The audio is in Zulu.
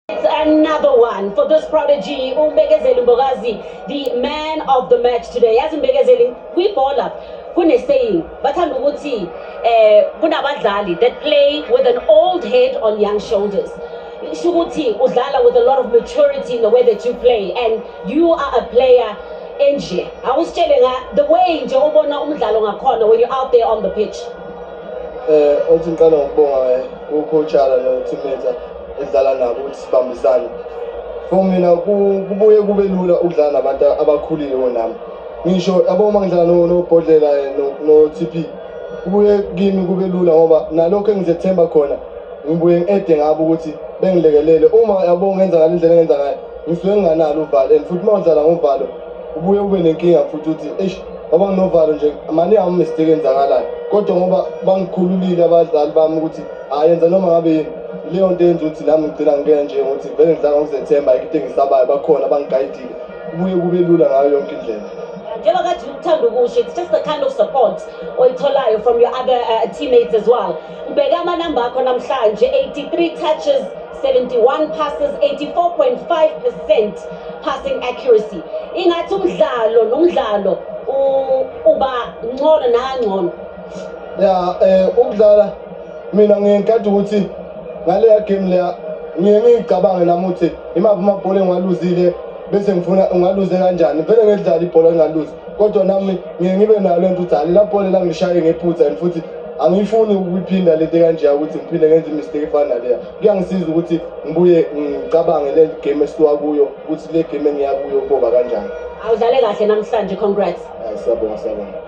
It's another one for this prodigy, uMbekezeli Mbokazi, the man of the match today. Yazi Mbekezeli, kwibhola kune saying, bathanda ukuthi kunabadlali that play with an old head on young shoulders. Isho ukuthi udlala with a lot of maturity in the way that you play, and you are a player enje. Awusitshele nga the way nje ubona umdlalo ngakhona when you're out there on the pitch. Othi ngiqala ngokubonga ucoach no teammates edlala nabo ukuthi sibambisane. For mina kubuye kube lula ukudlala nabantu abakhulile kunami. Ngisho yabo uma ngidlala noBhodlela no TP, kubuye kimi kube lula ngoba nalokho engizethemba khona ngibuye ngi-ede ngabo ukuthi bengilekelele. Uma yabo ngenza ngale ndlela engenza ngayo, ngisuke nginganalo uvalo, and futhi uma udlala ngovalo ubuye ube nenkinga futhi uthi eish, ngoba nginovalo nje maningi ama-mistake enzakalayo, kodwa ngoba bangikhululile abadlali bami ukuthi hhayi, yenza noma ngabe yini, leyo nto yenza ukuthi nami ngigcina ngingena nje ngokuthi vele ngidlala ngokuzethemba. Ayikho into engisabayo, bakhona abangigayidile, kubuye kube lula ngayo yonke indlela. Njengoba kade uthanda ukusho, it's just the kind of support oyitholayo from your other teammates as well. Ubheke amanamba akho namhlanje: 83 touches, 71 passes, 84.5% passing accuracy. Ingathi umdlalo nomdlalo uba ngcono nakangcono. Ya, ukudlala mina ngiye ngikade ukuthi ngaleya game leya ngiye ngiyicabange nami ukuthi imaphi amabhola engiwaluzile, bese ngifuna ungaluze kanjani vele ngedlala ibhola engaluzi, kodwa nami ngiye ngibe nayo lento ukuthi hhayi, la bhola la ngishaye ngephutha and futhi angiyifuni ukuyiphinda lento kanjeya, ukuthi ngiphinde ngenze imistake efana naleya. Kuyangisiza ukuthi ngibuye ngicabange le game esisuka kuyo, ukuthi le game engiya kuyo kuboba kanjani. Awudlale kahle namhlanje, congrats. Hayi, siyabonga, siyabonga.